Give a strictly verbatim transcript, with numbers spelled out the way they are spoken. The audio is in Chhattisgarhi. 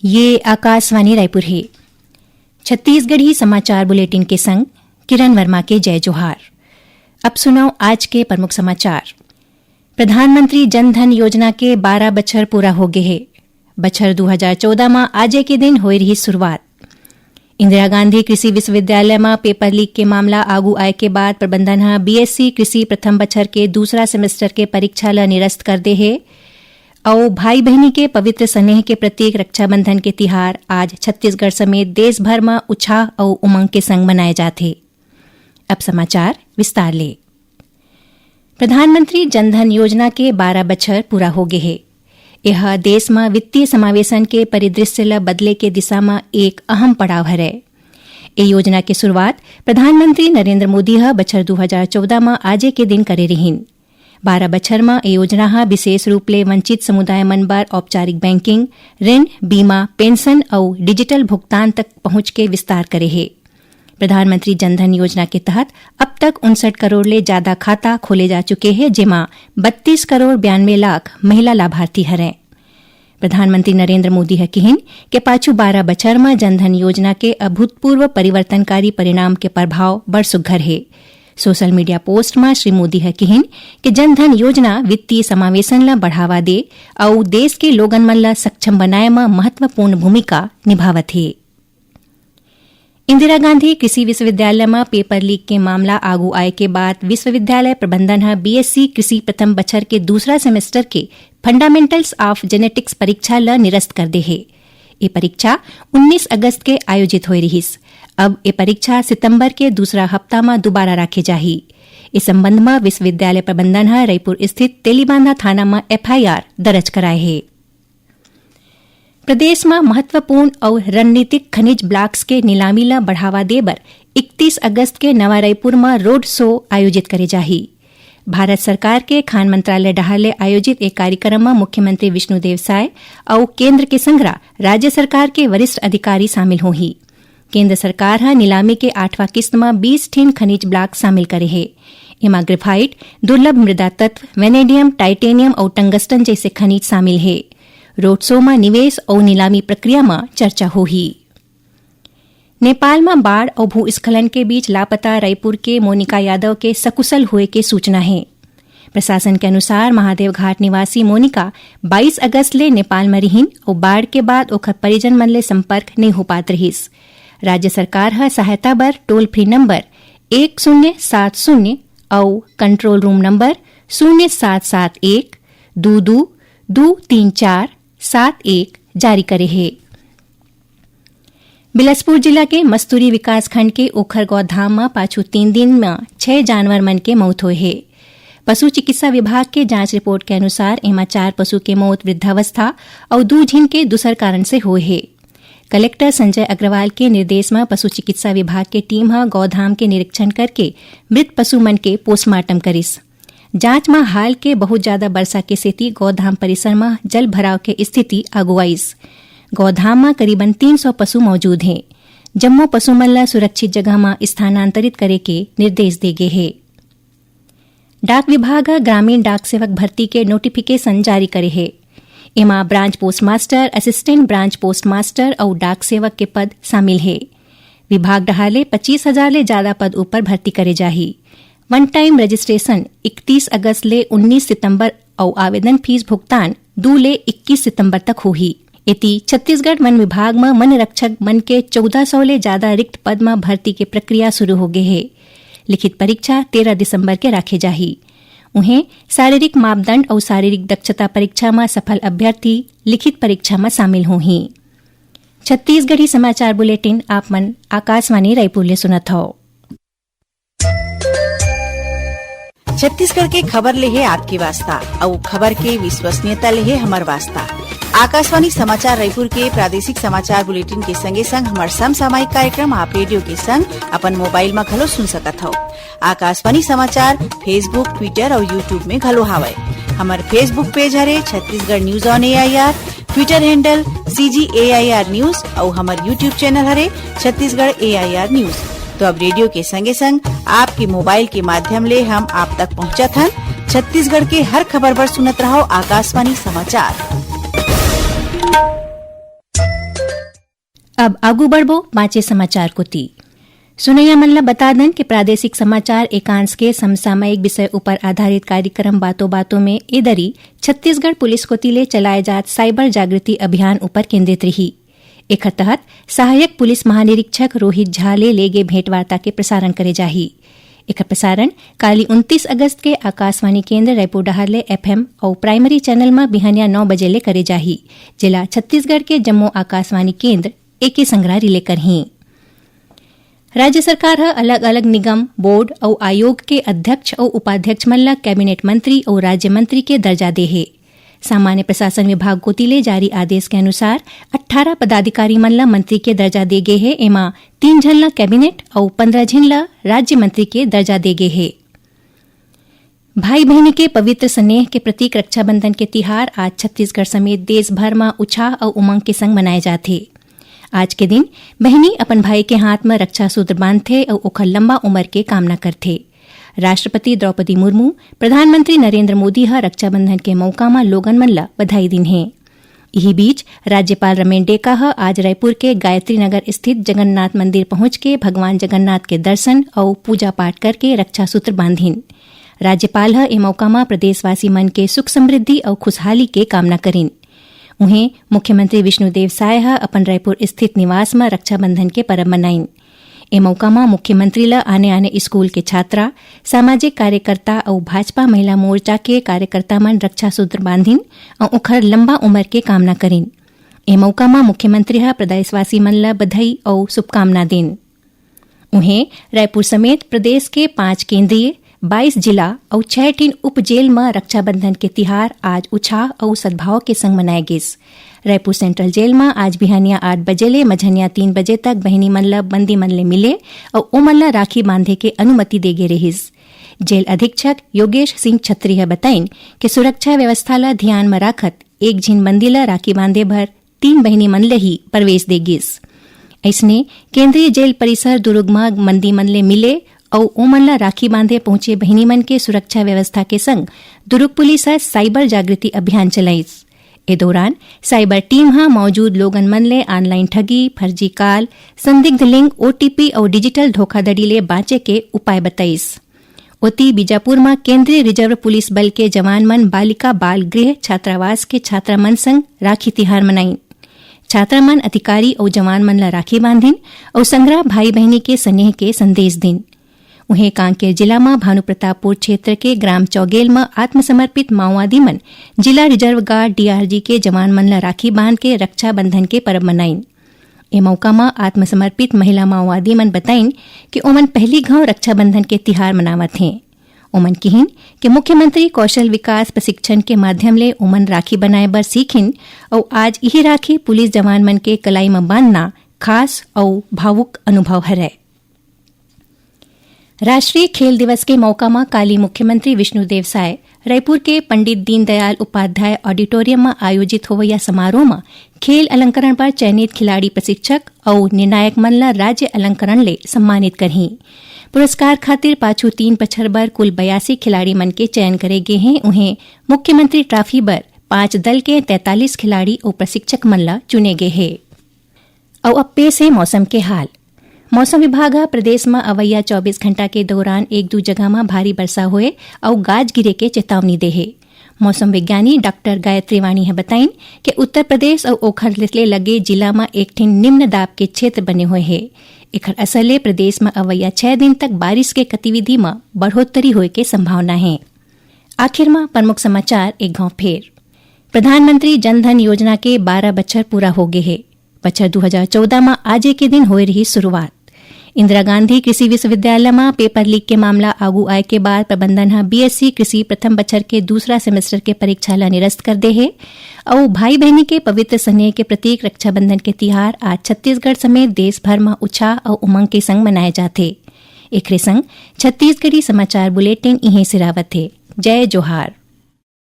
ये आकाशवाणी रायपुर हे। छत्तीसगढ़ी समाचार बुलेटिन के संग किरण वर्मा के जय जोहार। अब सुनव आज के प्रमुख समाचार। प्रधानमंत्री जन धन योजना के बारह बछर पूरा हो गे हे। बछर दू हजार चौदह म आजे के दिन होए रिहिस शुरुआत। इंदिरा गांधी कृषि विश्वविद्यालय म पेपर लीक के मामला आगू आए के बाद प्रबंधन ह बीएससी कृषि प्रथम बछर के दूसरा सेमेस्टर के परीक्षा ल निरस्त कर दे हे। अउ भाई बहिनी के पवित्र स्नेह के प्रतीक रक्षाबंधन के तिहार आज छत्तीसगढ़ समेत देश भर म उत्साह अउ उमंग के संग मनाए जाथे। अब समाचार विस्तार ले। प्रधानमंत्री जन धन योजना के बारह बछर पूरा हो गे हे। यह देश म वित्तीय समावेशन के परिदृश्य ल बदले के दिशा म एक अहम पड़ाव हरय। ए योजना के शुरुआत प्रधानमंत्री नरेंद्र मोदी ह बछर दू हजार चौदह म आजे के दिन करे रिहिन। बारह बछर म ए योजना ह विशेष रूप ले वंचित समुदाय मन बर औपचारिक बैंकिंग, ऋण, बीमा, पेंशन अउ डिजिटल भुगतान तक पहुंच के विस्तार करे हे। प्रधानमंत्री जन धन योजना के तहत अब तक उनसठ करोड़ ले जादा खाता खोले जा चुके हे, जेमा बत्तीस करोड़ बयानवे लाख महिला लाभार्थी हरंय। प्रधानमंत्री नरेंद्र मोदी ह किहिन के पाछू बारह बछर म जन धन योजना के अभूतपूर्व परिवर्तनकारी परिणाम के प्रभाव बड़ सुघ्घर हे। सोशल मीडिया पोस्ट म श्री मोदी ह किहिन के जन धन योजना वित्तीय समावेशन ल बढ़ावा दे अउ देश के लोगन मन ल सक्षम बनाए म महत्वपूर्ण भूमिका निभावत हे। इंदिरा गांधी कृषि विश्वविद्यालय म पेपर लीक के मामला आगू आए के बाद विश्वविद्यालय प्रबंधन ह बीएससी कृषि प्रथम बछर के दूसरा सेमेस्टर के फंडामेंटल्स ऑफ जेनेटिक्स परीक्षा ल निरस्त कर दे हे। ए परीक्षा उन्नीस अगस्त के आयोजित होए रिहिस। अब ए परीक्षा सितंबर के दूसरा हफ्ता म दोबारा राखे जाही। ए संबंध म विश्वविद्यालय प्रबंधन ह रईपुर स्थित तेलीबांधा थाना म एफआईआर दर्ज कराए हे। प्रदेश म महत्वपूर्ण अउ रणनीतिक खनिज ब्लॉक्स के नीलामी ल बढ़ावा दे बर इकतीस अगस्त के नवा रायपुर म रोड शो आयोजित करे जाही। भारत सरकार के खान मंत्रालय डहार ले आयोजित एक कार्यक्रम म मुख्यमंत्री विष्णुदेव साय अउ केंद्र के संघरा राज्य सरकार के वरिष्ठ अधिकारी शामिल होही। केंद्र सरकार ह नीलामी के आठवां किस्त म बीस ठिन खनिज ब्लॉक शामिल करे हे। एमा ग्रेफाइट, दुर्लभ मृदा तत्व, वेनेडियम, टाइटेनियम अउ टंगस्टन जइसे खनिज शामिल हे। रोड शो म निवेश अउ नीलामी प्रक्रिया म चर्चा होही। नेपाल म बाढ़ अउ भूस्खलन के बीच लापता रईपुर के मोनिका यादव के सकुशल होए के सूचना हे। प्रशासन के अनुसार महादेवघाट निवासी मोनिका बाईस अगस्त ले नेपाल म रिहिन अउ बाढ़ के बाद ओखर परिजन मन ले संपर्क नइ हो पात रिहिस। राज्य सरकार ह सहायता बर टोल फ्री नंबर एक शून्य सात शून्य अउ कंट्रोल रूम नंबर शून्य सात सात एक दू दू दू तीन चार सात एक जारी करे हे। बिलासपुर जिला के मस्तूरी विकासखंड के ओखर गौधाम म पाछू तीन दिन म छह जानवर मन के मौत होए हे। पशु चिकित्सा विभाग के जांच रिपोर्ट के अनुसार एमा चार पशु के मौत वृद्धावस्था अउ दू झिन के दूसर कारण से होए हे। कलेक्टर संजय अग्रवाल के निर्देश म पशु चिकित्सा विभाग के टीम ह गौधाम के निरीक्षण करके मृत पशु मन के पोस्टमार्टम करिस। जांच म हाल के बहुत ज्यादा बरसा के सेती गौधाम परिसर म जल भराव के स्थिति आगू आइस। गौधाम म करीबन तीन सौ पशु मौजूद हें। जम्मो पशु मन ल सुरक्षित जगह म स्थानांतरित करे के निर्देश दे गे हे। डाक विभाग ह ग्रामीण डाक सेवक भर्ती के नोटिफिकेशन जारी करे हे। एमा branch postmaster, assistant branch postmaster अउ डाक सेवक के पद शामिल हे। विभाग डहार ले पच्चीस हजार ले जादा पद ऊपर भर्ती करे जाही। वन टाइम रजिस्ट्रेशन इकतीस अगस्त ले उन्नीस सितंबर अउ आवेदन फीस भुगतान दू ले इक्कीस सितंबर तक होही। एती छत्तीसगढ़ वन विभाग म वन रक्षक मन के चौदह सौ ले जादा रिक्त पद म भर्ती के प्रक्रिया शुरू हो गे हे। लिखित परीक्षा तेरह दिसंबर के राखे जाही। उहें, शारीरिक मापदंड अउ शारीरिक दक्षता परीक्षा म सफल अभ्यर्थी लिखित परीक्षा म शामिल होही। छत्तीसगढ़ी समाचार बुलेटिन आप मन आकाशवाणी रायपुर ले सुनत हव। छत्तीसगढ़ के खबर ले हे आपके वास्ता, अउ खबर के विश्वसनीयता ले हे हमर वास्ता। आकाशवाणी समाचार रायपुर के प्रादेशिक समाचार बुलेटिन के संगे संग हमर समसामयिक कार्यक्रम आप रेडियो के संग अपन मोबाइल म घलो सुन सकत हव। आकाशवाणी समाचार Facebook, Twitter अउ YouTube में घलो हावय। हमर Facebook पेज हरे Chhattisgarh news on AIR, Twitter handle CG AIR news अउ हमर YouTube चैनल हरे छत्तीसगढ़ एआईआर न्यूज। तो अब रेडियो के संगे संग आपके मोबाइल के माध्यम ले हम आप तक पहुंचत हन। छत्तीसगढ़ के हर खबर बर सुनत रहव आकाशवाणी समाचार। अब आगू बढ़बो बाँचे समाचार कोति। सुनैया मन ल बता दन कि प्रादेशिक समाचार एकांश के समसामयिक विषय ऊपर आधारित कार्यक्रम बातों बातों में ए दरी छत्तीसगढ़ पुलिस कोति ले चलाए जात साइबर जागृति अभियान ऊपर केंद्रित रही। एखर तहत सहायक पुलिस महानिरीक्षक रोहित झा ले लेगे भेंटवार्ता के प्रसारण करे जाही। एखर प्रसारण काली उनतीस अगस्त के आकाशवाणी केंद्र रायपुर डहार ले एफएम अउ प्राइमरी चैनल म बिहनिया नौ बजे ले करे जाही, जेला छत्तीसगढ़ के जम्मो आकाशवाणी केंद्र एके संघरा रिले करही। राज्य सरकार ह अलग-अलग निगम, बोर्ड अउ आयोग के अध्यक्ष अउ उपाध्यक्ष मन ल कैबिनेट मंत्री अउ राज्य मंत्री के दर्जा दे हे। सामान्य प्रशासन विभाग कोति ले जारी आदेश के अनुसार अट्ठारह पदाधिकारी मन ल मंत्री के दर्जा दे गे हे। एमा तीन झन ल कैबिनेट अउ पंद्रह झिन ल राज्य मंत्री के दर्जा दे गे हे। भाई बहिनी के पवित्र स्नेह के प्रतीक रक्षाबंधन के तिहार आज छत्तीसगढ़ समेत देश भर म उछाह अउ उमंग के संग मनाए जाथे। आज के दिन बहिनी अपन भाई के हाथ म रक्षा सूत्र बांधथे अउ ओखर लंबा उमर के कामना करथे। राष्ट्रपति द्रौपदी मुर्मू, प्रधानमंत्री नरेंद्र मोदी ह रक्षाबंधन के मौका म लोगन मन ल बधाई दीन हे। इही बीच राज्यपाल रमेन डेका ह आज रायपुर के गायत्री नगर स्थित जगन्नाथ मंदिर पहुंच के भगवान जगन्नाथ के दर्शन अउ पूजा पाठ करके रक्षा सूत्र बांधिन। राज्यपाल ह ए मौका म प्रदेशवासी मन के सुख समृद्धि अउ खुशहाली के कामना करिन। उहें, मुख्यमंत्री विष्णुदेव साय ह अपन रायपुर स्थित निवास म रक्षाबंधन के परब मनाइन। ए मौका म मुख्यमंत्री ल आने-आने स्कूल के छात्रा, सामाजिक कार्यकर्ता अउ भाजपा महिला मोर्चा के कार्यकर्ता मन रक्षा सूत्र बांधिन अउ ओखर लंबा उमर के कामना करिन। ए मौका म मुख्यमंत्री ह प्रदेशवासी मन ल बधाई अउ शुभकामना दीन। उहें, रायपुर समेत प्रदेश के पांच केंद्रीय, बाईस जिला अउ छह ठिन उप जेल म रक्षाबंधन के तिहार आज उछाह अउ सद्भाव के संग मनाए गिस। रायपुर सेंट्रल जेल म आज बिहानिया आठ बजे ले मझनिया तीन बजे तक बहिनी मन ल बंदी मन ले मिले अउ ओमन ल राखी बांधे के अनुमति दे गे रिहिस। जेल अधीक्षक योगेश सिंह छत्री ह बताइन कि सुरक्षा व्यवस्था ल धियान म राखत एक झिन बंदी ल राखी बांधे भर तीन बहिनी मन ले ही प्रवेश दे गिस। अइसने, केंद्रीय जेल परिसर दुरुग म बंदी मन ले मिले अउ ओमन ल राखी बांधे पहुंचे बहिनी मन के सुरक्षा व्यवस्था के संग दुरुग पुलिस ह साइबर जागृति अभियान चलाइस। ए दौरान साइबर टीम ह मौजूद लोगन मन ले ऑनलाइन ठगी, फर्जी कॉल, संदिग्ध लिंक, ओटीपी अउ डिजिटल धोखाधड़ी ले बांचे के उपाय बताइस। ओती, बीजापुर म केंद्रीय रिजर्व पुलिस बल के जवान मन बालिका बाल गृह छात्रावास के छात्रा मन संग राखी तिहार मनाइन। छात्रा मन अधिकारी अउ जवान मन ल राखी बांधिन अउ संघरा भाई बहिनी के स्नेह के संदेश दीन। उहें, कांकेर जिला म भानुप्रतापपुर क्षेत्र के ग्राम चौगेल म आत्मसमर्पित माओवादी मन जिला रिजर्व गार्ड, डीआरजी, के जवान मन ल राखी बांध के रक्षाबंधन के परब मनाइन। ए मौका म आत्मसमर्पित महिला माओवादी मन बताइन कि ओमन पहली घांव रक्षाबंधन के तिहार मनावत हें। ओमन किहिन कि मुख्यमंत्री कौशल विकास प्रशिक्षण के माध्यम ले ओमन राखी बनाए बर सीखिन अउ आज इही राखी पुलिस जवान मन के कलाई म बांधना खास अउ भावुक अनुभव हरय। राष्ट्रीय खेल दिवस के मौका म काली मुख्यमंत्री विष्णुदेव साय रायपुर के पंडित दीनदयाल उपाध्याय ऑडिटोरियम म आयोजित होवइया समारोह म खेल अलंकरण बर चयनित खिलाड़ी प्रशिक्षक अउ निर्णायक मन ल राज्य अलंकरण ले सम्मानित करही। पुरस्कार खातिर पाछू तीन बछर बर कुल बयासी खिलाड़ी मन के चयन करे गे हे। उहें, मुख्यमंत्री ट्रॉफी बर पांच दल के तैंतालीस खिलाड़ी अउ प्रशिक्षक मन ल चुने गे हे। अउ अब पेश हे मौसम के हाल। मौसम विभाग ह प्रदेश म अवइया चौबीस घंटा के दौरान एक दू जगह म भारी बरसा होए अउ गाज गिरे के चेतावनी दे हे। मौसम विज्ञानी डॉक्टर गायत्री वाणी ह बताइन कि उत्तर प्रदेश अउ ओखर ले लगे जिला म एक ठिन निम्न दाब के क्षेत्र बने होए हे। एखर असर ले प्रदेश म अवइया छह दिन तक बारिश के गतिविधि म बढ़ोत्तरी होए के संभावना हे। आखिर म प्रमुख समाचार एक घांव फेर। प्रधानमंत्री जन धन योजना के बारह बछर पूरा हो गे हे। बछर दू हजार चौदह म आजे के दिन होए रही शुरुआत। इंदिरा गांधी कृषि विश्वविद्यालय म पेपर लीक के मामला आगू आए के बाद प्रबंधन ह बीएससी कृषि प्रथम बछर के दूसरा सेमेस्टर के परीक्षा ल निरस्त कर दे हे। अउ भाई बहिनी के पवित्र स्नेह के प्रतीक रक्षाबंधन के तिहार आज छत्तीसगढ़ समेत देश भर म उछाह अउ उमंग के संग मनाए जाथे। एखरे संग छत्तीसगढ़ी समाचार बुलेटिन इहें सिरावत हे। जय जोहार।